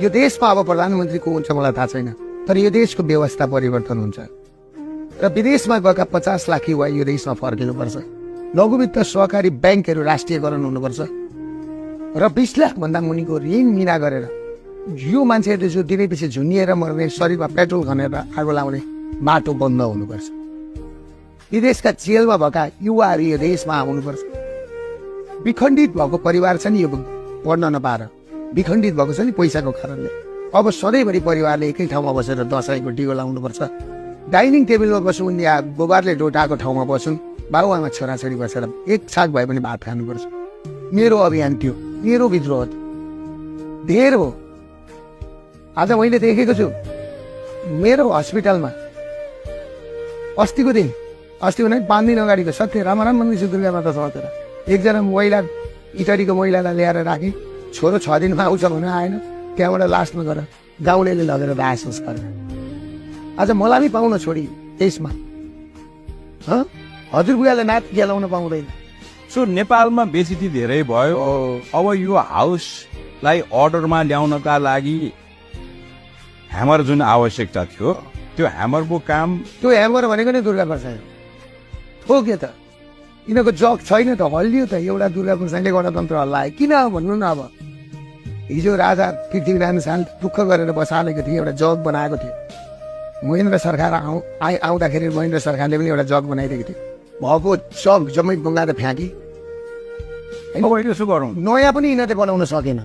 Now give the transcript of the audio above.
यो देशमा अब प्रधानमन्त्री को हुन्छ मलाई थाहा छैन, तर यो देशको व्यवस्था परिवर्तन हुन्छ र विदेशमा गएका 50 लाख युवा यो देशमा फर्किनुपर्छ। लघुवित्त सहकारी ब्याङ्कहरू राष्ट्रियकरण हुनुपर्छ र 20 लाख भन्दा मुनिको ऋण मिना गरेर यो मान्छेहरूले जो दिनैपछि झुनिएर मर्ने, शरीरमा पेट्रोल खनेर आगो लाउने बाटो बन्द हुनुपर्छ। विदेशका जेलमा भएका युवाहरू यो देशमा आउनुपर्छ। विखण्डित भएको परिवार छ नि, यो पढ्न नपाएर विखण्डित भएको छ नि पैसाको कारणले। अब सधैँभरि परिवारले एकै ठाउँमा बसेर दसैँको टिको लाउनुपर्छ। डाइनिङ टेबलमा बसौँ या गोबरले डोटाएको ठाउँमा बसौँ, बाबुआमा छोराछोरी बसेर एक छाक भए पनि भात खानुपर्छ। मेरो अभियान थियो, मेरो विद्रोह धेर हो। आज मैले देखेको छु मेरो हस्पिटलमा अस्तिको दिन, अस्ति भने 5 दिन अगाडिको सत्य रामराम मन्दिर दुर्गा माता समातेर एकजना महिला, इटरीको महिलालाई ल्याएर राखेँ। छोरो 6 दिनमा आउँछ भने आएन, त्यहाँबाट लास्टमा गएर गाउँलेले लगेर दाह संस्कार। आज मलाई पनि पाउन छोडी देशमा हजुरबुवाले नाति खेलाउन पाउँदैन। सो नेपालमा बेइज्जती धेरै भयो। अब यो हाउसलाई अर्डरमा ल्याउनका लागि ह्यामर जुन आवश्यकता थियो, त्यो ह्यामरको काम, त्यो ह्यामर भनेको नै दुर्गा प्रसाद हो के त? यिनीहरूको जग छैन त, हल्लियो त। एउटा दुर्गा प्रसादले गणतन्त्र हल्लायो किन भन्नु न। अब हिजो राजा पृथ्वीनारायण शाहले दुःख गरेर बसालेको थियो, एउटा जग बनाएको थियो। महेन्द्र सरकार आउँदाखेरि महेन्द्र सरकारले पनि एउटा जग बनाइदिएको थियो। भएको जग जम्मै बङ्गाएर फ्याँकी। अब यसो गरौँ, नयाँ पनि यिनीहरूले बनाउन सकेन।